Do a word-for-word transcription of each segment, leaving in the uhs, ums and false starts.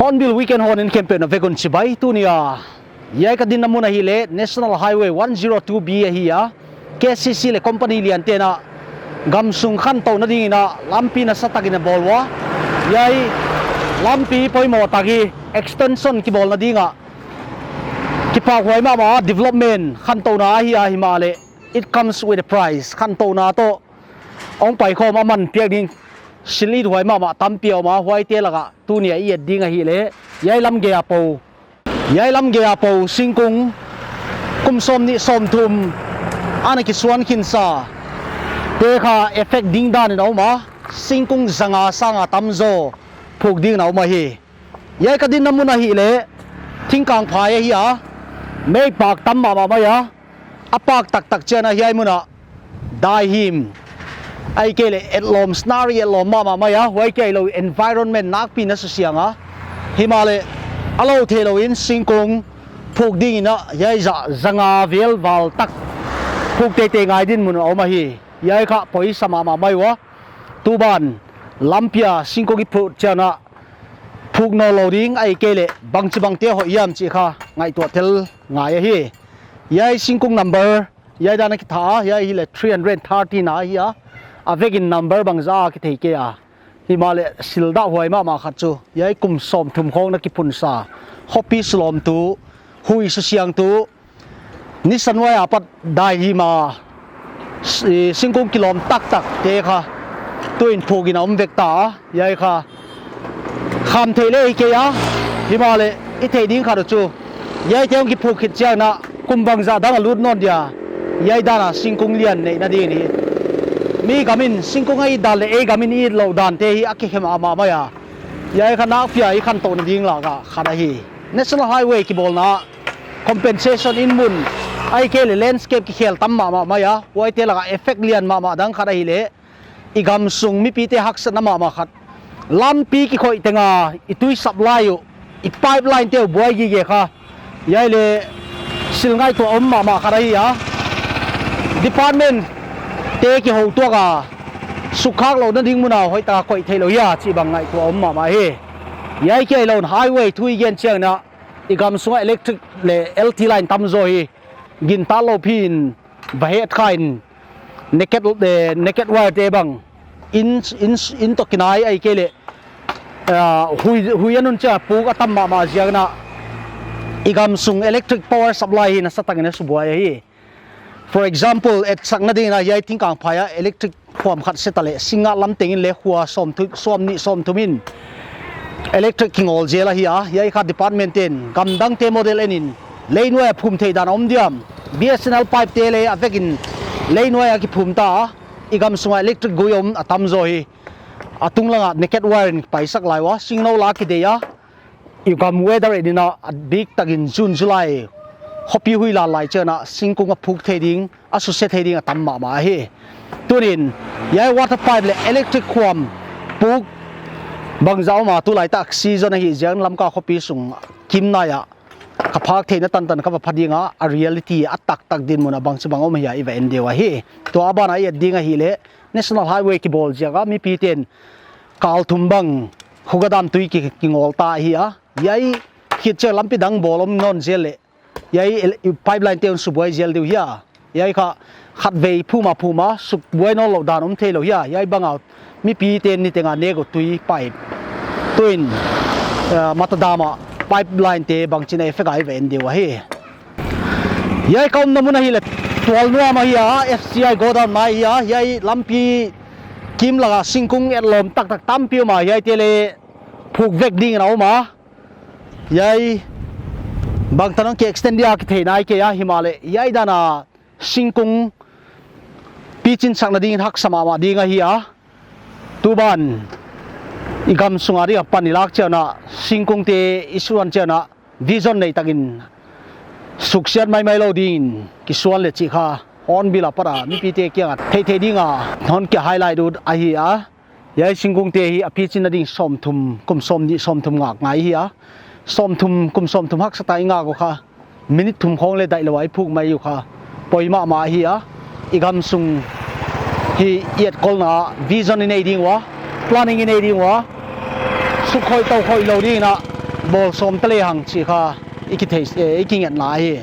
Hornbill Weekend hon in campaign a vek un chibai. Tuni a hiai ka dinna mun ahihleh National Highway one zero two B ahi a, K C C leh company liante'n a gamsung khantouhna dingin a lampi nasatakin a bawl ua. Hiai lampi poimoh tak hi extension kibawlna ding a kipahhuai mahmah a, development khantouhna ahi a, himahleh it comes with a price. Khantouhna toh hong paikhawm a man piak ding silh ithuai mahmah tampi a om a, huaite laka tuni a i et ding ahihleh hiai lam gei a pou, hiai lam gei a pou singkung kum sawmnih sawmthum ana kisuan khinsa te kha effect ding dan in a om a, singkung zanga sang a tamzaw phuk dingin a om ahi. Hiai ka dinna mun ahihleh Thingkangphai ahi a, mei pak tam mahmah mai a, a pak taktak chiang a hiai mun a daihim ahihkeileh etlawm, scenery etlawm mahmah mai a, huai kia hilou environment nakpi in a susiang a, himahleh a lou theilou in singkung phuk dingin a hiai zah zanga vel val tak phuk teitei ngai dinmun a om ahi. Hiai kha poisa mahmah mai ua. Tuban lampi a singkung i phut chiang a phuk nawnlou ding ahihkeileh bangchibangte hoih hiam chih kha ngaihtuah tel ngai ahi. Hiai singkung number hiai dan a kitha a, hiai ahihleh three hundred thirty na ahi a, a vekin number bangzah a kithei kei a. Himahleh silh dahhuai mahmah khat chu hiai kum sawmthum khawng na kiphunsa khopi sulawmtu, hui susiangtu, nisa nuai apat daihim a s-, singkung kilawm taktak te kha tuin phukin a om vek ta a. Hiai kha kham theih leh hi kei a, himahleh i theih ding khat uh chu hiaite hong kiphuk khit chiang a kum bangzah dang a lut nawn dia hiai dan a singkung lian neihna ding in hi. Mi gam in singkung a it dan leh ei gam in i it louh dante hi a kikhe mahmah mai a, hiai kha nakpi a i khantouhna ding laka khat ahi. National Highway kibawlna compensation in mun ahihkeileh landscape kikhel tam mahmah mai a, huaite laka effect lian mahmah dang khat ahihleh i gamsung mipite haksatna mahmah khat, lampi kikhoih teng a i tui supply uh, i pipeline te uh buai gige kha, hiai leh silh ngaihtuah om mahmah khat ahi a. Department te kihoutuak a sukkhak louhna ding mun a hoihtak a koih theilou hia chih bang ngaihtuah om mahmah hi. Hiai kia hilou in highway thu i gen chiang a i gamsung a electric leh L T line tamzaw hi gintak lou phiin va het kha in naked, eh, naked wire te bang in, in, in toh kinai ahihkeileh, ah, hui, hui a nun chiang a puk a tam mahmah ziak in a i gamsung electric power supply hi nasatakin a subuai ahi. For example, etsakna dingin a hiai Thingkangphai a electric khuam khat se ta leh Singngat lam tengin leh khua sawmthum, sawmnih sawmthum in electric kingawl zel ahi a, hiai kha department te'n gamdangte model en in lei nuai a phum theih dan a om diam. B S N L pipe te leh a vekin lei nuai a kiphum ta a, i gamsung a electric gui om a tamzaw hi a tunglang a naked wire in paisak lai ua, singnou la kidei a, i gam weather en in a biktakin June July khopi hui lal lai chiang a singkung a phuk thei ding, a suse thei ding a tam mahmah ahi. Tunin hiai water pipe leh electric khuam puk bangzah om a, tulaitak season ahih ziak in Lamka khopi sung kimnai a ka phak theihna tantan ka va pha ding a, a reality a taktak dinmun a bangchibang om hia i va en deuh ahi. Tua a ban a i et ding ahihleh National Highway kibawl ziak a mipite'n kal thum bang Khuga dam tui ki, kingawl ta ahi a, hiai khit chiang lampi dang bawl om nawn zel leh hiai el-, pipeline te hon subuai zel diu hia. Hiai kha khatvei phum a phum a subuai nawnlouh dan om theilou hia. Hiai bang a mipite'n niteng a nek uh tui pipe, tuin, eh, Mata dam a pipeline te bangchin a effect a i va en deuh ahi. Hiai ka omna mun ahihleh Tualnuam ahi a, F C I godown mai ahi a, hiai lampi Kim laka singkung etlawm taktak tampi om a, hiaite leh phuk vek dingin a om a. Hiai bangtan hong ki extend dia kithei nai kei a, himahleh hiai dan a singkung pichin sakna dingin haksa mahmah ding ahi a. Tuban i gam sunga dia pan i lak chiangin a, singkungte i suan chiangin a, vision nei takin suksiat maimai lou dingin kisuan leh chih kha Hornbill apat a mipite kianga theihtheih dinga hon ki highlight ut ahi a. Hiai singkungte hi a pichinna ding sawmthum, kum sawmnih sawmthum ngak ngai hi a. Sawmthum, kum sawmthum haksa tak i ngak uh kha, minute thum khawng leh daihlou a i phuk mai uh kha poi mahmah ahi a. I gam sung hi i etkolna vision i nei ding ua, planning i nei ding ua, sukhoih touhoih lou dingin a bawl sawm ta lehang chih kha i kithei, eh, i kingetna ahi.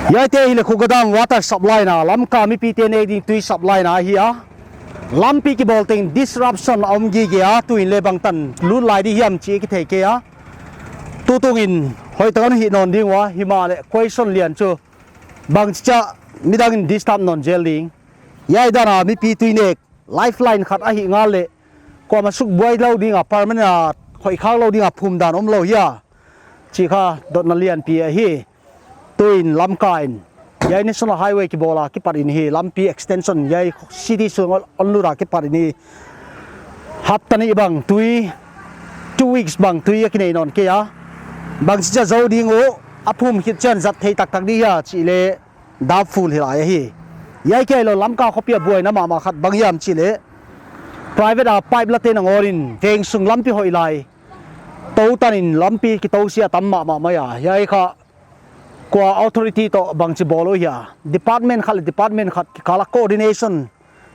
Hiaite hileh Khuga Dam water supply na, Lamka mipite nek ding tui supply na ahi a. Lampi kibawl teng disruption a om gige a, tuin leh bangtan lut lai di hiam chih kithei kei a. Tutungin hoihtak a hih nawn ding ua, himahleh question lian chu bangchicha midangin disturb nawn zel ding. Hiai dan a mipi tui nek lifeline khat ahih ngal leh, kuamah suk buai lou ding a, permanent a khoih khak lou ding a phum dan om lou hia chih kha dotna lianpi ahi. Tuin Lamka in hiai National Highway kibawl a kipat in hi, lampi extension hiai city sung hon lut a kipat in hi, hapta nih bang tui, two weeks bang tui a kinei nawn kei a. Bangchicha zou ding uh, a phum khit chiang zat thei taktak di hia chih leh doubtful hi lai ahi. Hiai kia hilou Lamka khopi a buaina mahmah khat bang hiam chih leh, private a pipe la te nangawn in veng sung lampi hoih lai tou tanin lampi kitou sia tam mahmah mai a. Hiai kha kua authority toh bangchi bawl uh hia, department khat leh department khat kikal a coordination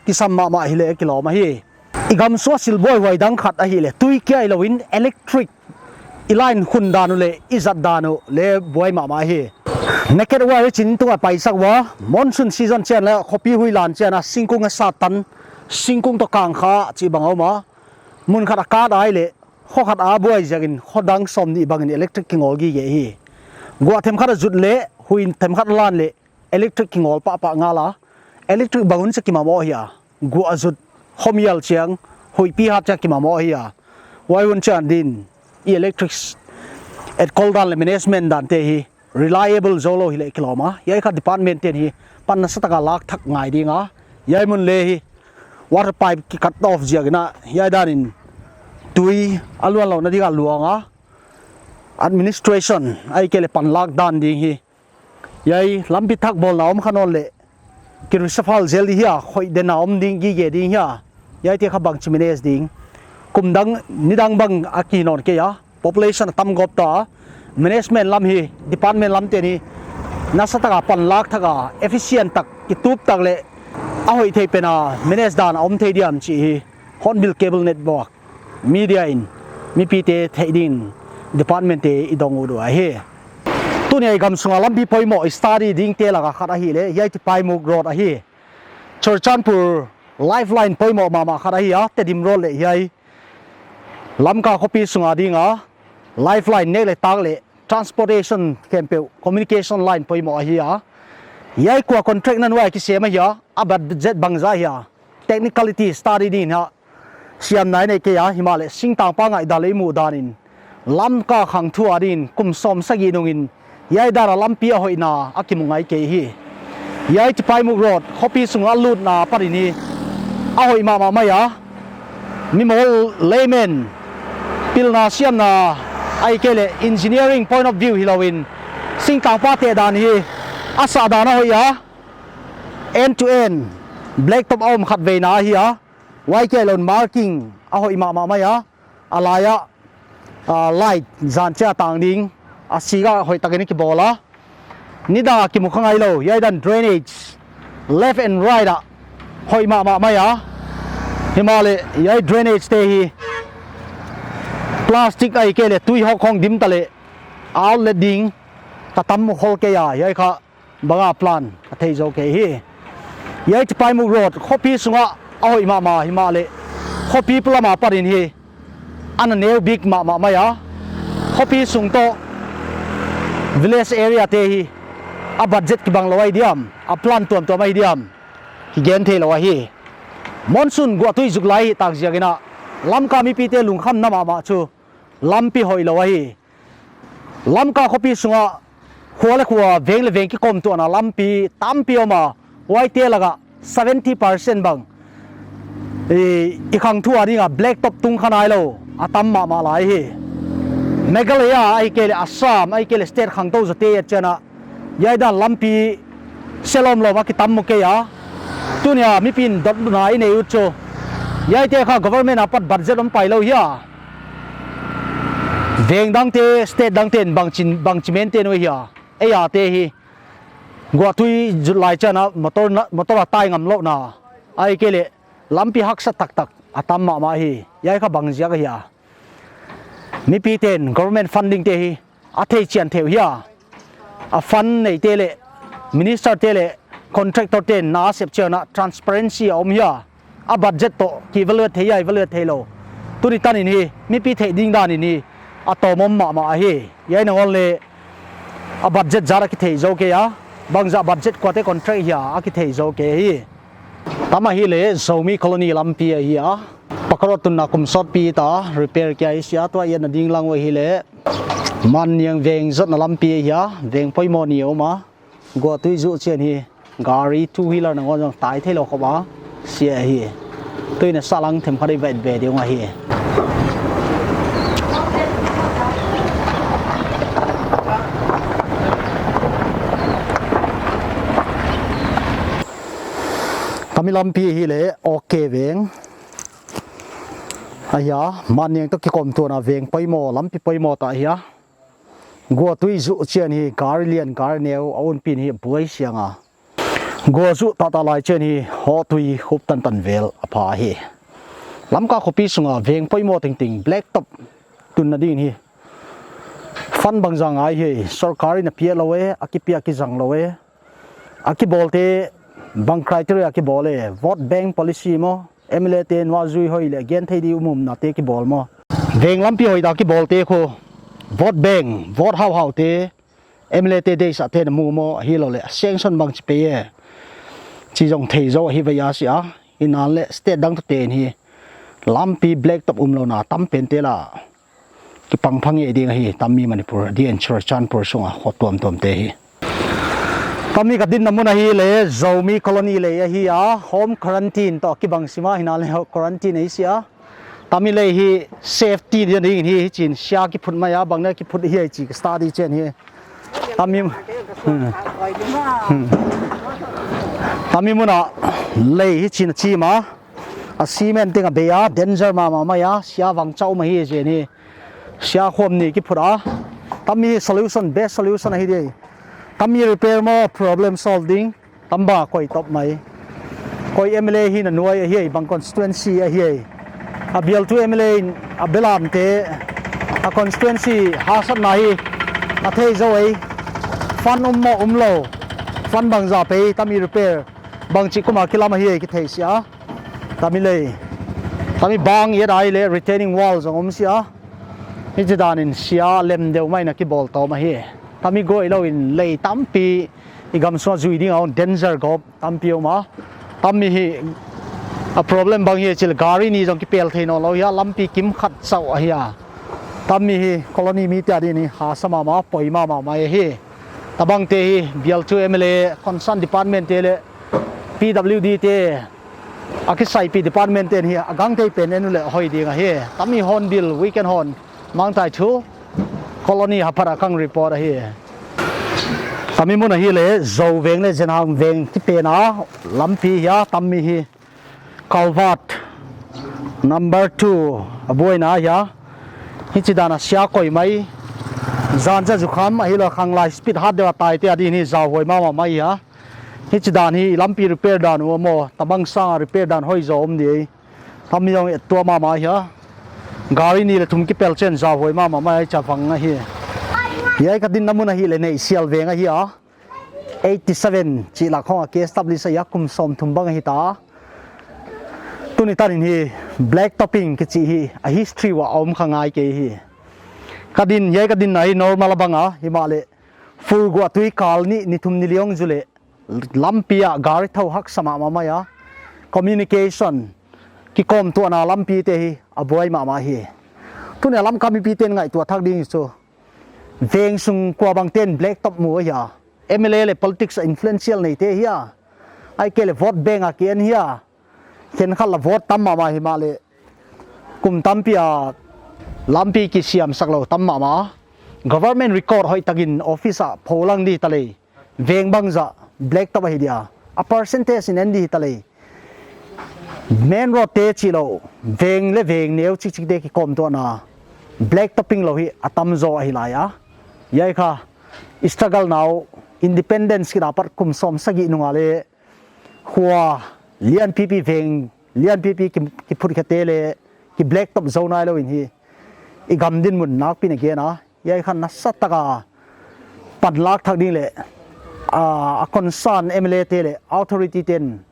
kisam mahmah hileh kilawm ahi. I gam sung a sil buaihuai dang khat ahihleh tui kia hilou in electric i line khun dan uh leh i zat dan uh leh buai mahmah ahi. Naked wire chin tung a paisak ua, monsoon season chiang leh khopi huih lan chiang a singkung a sat tan, singkung toh kang kha chih bang a om a. Mun khat a kat ai leh, kho khat a buai ziakin kho dang sawmnih bangin electric kingawl gige hi. Guah themkhat a zut leh, huih themkhat a lan leh, electric kingawl pahpah ngal a. Electric bang un cha kimamawh hia, guah zut, khomial chiang, huihpi hat cha kimamawh hia. Huai hun chiang din i electric etkol dan leh management dan te hi reliable zou lou hileh kilawm a. Hiai kha department ten hi pan nasatak a lak thak ngai ding a. Hiai mun leh hi water pipe ki cut off ziakin a, hiai danin tui a luan louhna ding a luang a. Administration ahihkeileh pan lak dan ding hi. Hiai lampi thak bawlna om kha nawn leh, ki reshuffle zel di hia, khoih den a om ding gige ding hia. Hiaite kha bangchi manage ding. Kum dang, nidang bang a ki nawn kei a. Population a tam gawp ta. Management lam hi, department lam ten hi nasatak a pan lak thak a, efficient tak, kitup tak leh a hoih thei pen a manage dan a om thei diam chih hi Hornbill Cable Network media in mipite theih dingin department te i dong uh ahi. Tuni a i gam sunga lampi poimoh i study dingte laka khat ahihleh, hiai Tipaimukh Road ahi. Churachandpur Lifeline poimoh mahmah khat ahi a, Tedim Road leh hiai Lamka khopi sunga dinga lifeline, nek leh tak leh transportation khempeuh, communication line poimoh ahi a. Hiai kua contract na nuai kisem ahi a, a budget bangzah ahi a, technicality study ding a siamna i neih kei a, himahleh singtangpa ngaihdan leh i muhdan in Lamka khangthu adin kum sawmsagih nungin hiai dan a lampi a hoihna a kimu ngai kei hi. Hiai Tipaimukh Road khopi sunga lutna apat in hi a hoih mahmah mai a. Mimawl layman pilna siamna ahihkeileh engineering point of view hilou in singtangpa tehdan hi a sahdan a hoih a. End to end blacktop a om khatveina ahi a. Huai kia lou in marking a hoih mahmah mai a. A lai ah, ah, light zan chia tang ding a sik ah hoihtakin kibawl a. Nidang a kimu kha ngailou, hiai dan drainage left and right ah hoih mahmah mai a. Himahleh hiai drainage te hi plastic ahihkeileh tui hawk khong dim ta leh outlet ding ka tam mu khol kei a, hiai kha banga plan ka thei zou kei hi. Hiai Tipaimukh Road khopi sunga a hoih mahmah himahleh khopi pulam apat in hi ana neu bik mahmah mai a. Khopi sung toh village area te hi a budget kibang lou ahi diam, a plan tuamtuam ahi diam, kigen theilou ahi. Monsoon guahtui zuk lai hi tak ziakin a Lamka mipite lungkhamna mahmah chu lampi hoihlou ahi. Lamka khopi sunga khua leh khua, veng leh veng kikom tuahna lampi tampi om a, huaite laka seventy percent bang i, i khangthu adinga blacktop tung kha nailou a tam mahmah lai hi. Meghalaya ahihkeileh Assam ahihkeileh state khangtou zaw te a chiang a hiai dan lampi selom lou a kitam mu kei a. Tuni a mipi'n dotna i neih uh chu hiaite kha government apat budget om pailou hi a. Veng dangte, state dangte'n bangchin, bangchi maintain uh hia. Ei a te hi guahtui zuk lai chiang a motor na, motor a tai ngam louhna ahihkeileh lampi haksa taktak a tam mahmah hi. Hiai kha bang ziak ahia? Mipite'n government funding te hi a thei chian thei uh hia? A fund neite leh minister te leh contractor te'n na a sep chiang a transparency a om hia? A budget toh ki evaluate thei a, evaluate theilou. Tuni tan in hi mipi theih ding dan in hi a tawm om mahmah ahi. Hiai nangawn leh a budget zat a kithei zou kei a, bangzah budget kuate contract hia a kithei zou kei hi. Tam ahihleh Zomi Colony lampi ahi a. Pakarot tunna kum sawtpi ta repair kia i sia, tua i etna ding lang uh ahihleh Manniang veng zotna lampi ahi a, veng poimoh ni om a. Guahtui zuh chiang hi gari two wheeler nangawn zong tai theilou khop a sia hi. Tuin a salang themkhat i vet ve ding uh ahi. Tami lampi ahihleh, okay, veng ahi a, Manniang toh kikom tuahna veng poimoh, lampi poimoh ta ahi a. Guahtui zuh chiang hi gari lian gari neu a unpi'n hi buai siang a. Gua zuh taktak lai chiang hi hotui hup tantan vel a pha hi. Lamka khopi sunga veng poimoh tengteng blacktop tunna ding hi fund bangzah ngai hi, sorkar in a piak lou e, a kipiak kizang lou e. A kibawlte bang criteria a kibawl e, vote bank policy maw, M L A te nuah zui hoih leh gen thei di um umna te kibawl maw? Veng lampi hoih dan kibawlte khu vote bank, vote hauhau te, M L A te deihsah te'n a mu maw, ahilouleh a sanction bangchi pe e, chi zong thei zou ahi ve a sia. Himahleh state dang tute'n hi lampi blacktop umlouhna tam pente la kipang phang e ding ahi, tammi Manipur, D N Churachandpur sunga khua tuamtuam te hi. Tammi ka dinna mun ahihleh Zomi Colony lei ahi a, home quarantine toh kibang sim a, himahleh quarantine ahi sia. Tammi lei hi safety ding in hi, hichin sia kiphut mai a, bang na kiphut hi ai chi ka study chiang hi. Tammi, hmm. Hmm. Tammi mun a lei hichin a chim a. A cement teng a bei a, danger mahmah mai a, sia vang chau mah hi zen hi. Sia khawm ni kiphut a. Tammi solution, best solution ahi di. Tammi repair maw, problem solving. Tamba koi top mai. Koi M L A hi na nuai ahi, bang constituency ahi. A bialtu M L A in a belamte, a constituency haksatna hi a thei zou e. Fund um maw umlou, fund bangzah pe, tammi repair bangchi kum a kilam ahi kithei sia. Tami lei, tami bang i et a leh retaining wall zong om sia. Hichi dan in sia lem deuh mai in a kibawl tawm ahi. Tami gawilou in lei tampi i gam sung a zui ding a om, danger gawp tampi om a. Tami hi a problem bang hi chih leh gari nih zong kipel thei nawnlou hi a, lampi kim khat chauh ahi a. Tami hi colony mite ading in hi hahsa mahmah, poi mahmah mai hi. Tabang te hi bial tu M L A, concern department te leh P W D te, a kisaipi department ten hi a gangthei pen en uleh hoih ding ahi. Tami Hornbill, Weekend Horn, Mangtaithu colony haphar a kang report ahi. Tami mun ahihleh Zou Veng leh Zenhang Veng kipen a lampi hi a, tami hi culvert number two a buaina hi a. Hichi dan a sia koi mai. Zan cha zukham ahilou khanglai speed hat deuh a taite ading in hi zauhuai mahmah mai hi a. Hichi dan hi lampi repair dan uh maw, tabang sang a repair dan hoih zaw om di. Tami zong et tuah mahmah hi a. Gari nih leh thum kipel chiang zauhuai mahmah mai, cha vang ahi. Hiai ka dinna mun ahihleh Neihsial Veng ahi a. Eighty seven chih lak khong a case establish ahi a, kum sawmthum bang ahi ta. Tuni tan in hi black topping kichi hi a history uah a om kha ngai kei hi. Ka din, hiai ka dinna hi normal a bang a, himahleh fur guah tui kal nih, ni thum ni li hong zu leh lampi ah gari thou haksa mahmah mai a, communication, kikawmtuahna lampi te hi a buai mahmah hi. Tuni a Lamka mipi ten ngaihtuah thak ding chu, veng sung kua bang ten black top mu ahi a. M L A leh politics a influential neite hi a. Ahihkeileh vote bank a ki en hi a. Khenkhat la vote tam mahmah himahleh kum tampi a lampi kisiamsak lou tam mahmah. Government record hoihtakin office ah pholang di ta leh, veng bangzah black top ahi dia, a percentage in en di ta leh. Main road te chih lou, veng leh veng neu chikchik te kikawmtuahna black topping lou hi a tamzaw ahi lai a. Hiai kha struggle na uh, independence kit apat kum sawmsagih nung a leh khua lianpipi, veng lianpipi ki, kiphutkhiate leh ki black top zou nailou in hi i gam dinmun nakpi in a gen a. Hiai kha nasataka panlak thak ding leh, a, a concern M L A te leh authority ten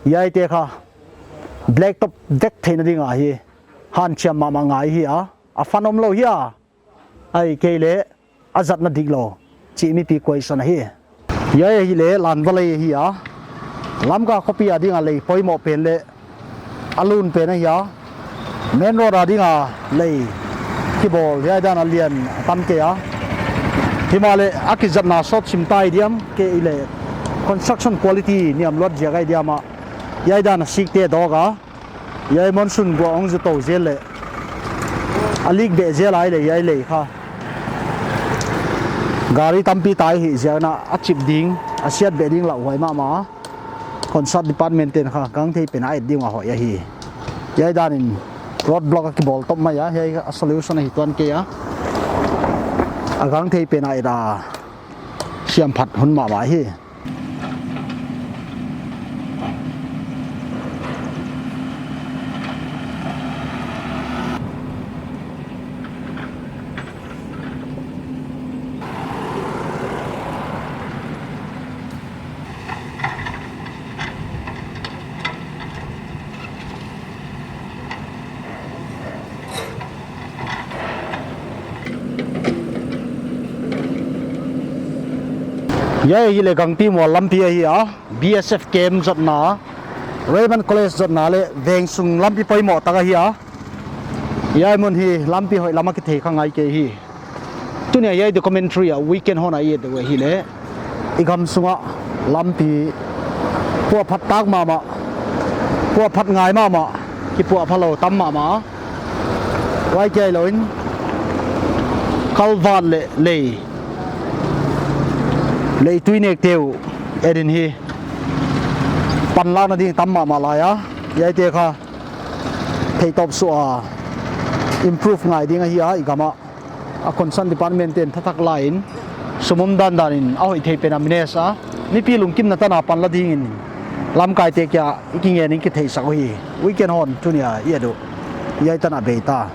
hiaite kha black top vek theihna ding a hi hanciam mahmah ngai hi a. A fund omlou hi a, ahihkeileh a zatna diklou chih mipi question ahi. Hiai ahihleh Lanva lei ahi a. Lamka khopi ading a lei poimoh pen leh a lun pen ahi a. Main road ading a lei kibawl hiai dan a lian a tam kei a. Himahleh a kizatna sawt sim ta hi diam, kei leh construction quality niamluat ziak ahi diam a, hiai dan a sikte dawk a. Hiai monsoon guah hong zu tou zel leh a leak beh zel a leh hiai lei kha gari tampi tai hi ziak in a chip ding, a siat beh ding lauhuai mahmah. Concern department ten kha gangthei pen a et ding a hoih ahi. Hiai dan in road block a kibawl top mai a, hiai a solution ahi tuan kei a. A gangthei pen a et a siam phat hun mahmah hi. Hiai ahihleh Gangpimual lampi ahi a, B S F camp zotna, Rayburn College zotna leh veng sung lampi poimoh tak ahi a. Hiai mun hi lampi hoih lam a kithei kha ngai kei hi. Tuni a hiai documentary a Weekend Horn a i et uh ahihleh i gam sung a lampi puahphat tak mahmah, puahphat ngai mahmah, kipuahphalou tam mahmah. Huai kia hilou in culvert leh lei, lei tui nekte uh et in hi panlakna ding tam mahmah lai a. Hiaite kha theitawp suah a improve ngai ding ahi a, i gam a a concern department ten thathak la in sum om dandan in a hoih thei pen a manage a, mipi lungkimna tan a panla ding in lamkaite kiang a i kingen in kitheihsak uhi. Weekend Horn tuni a i et uh hiai tan a bei ta.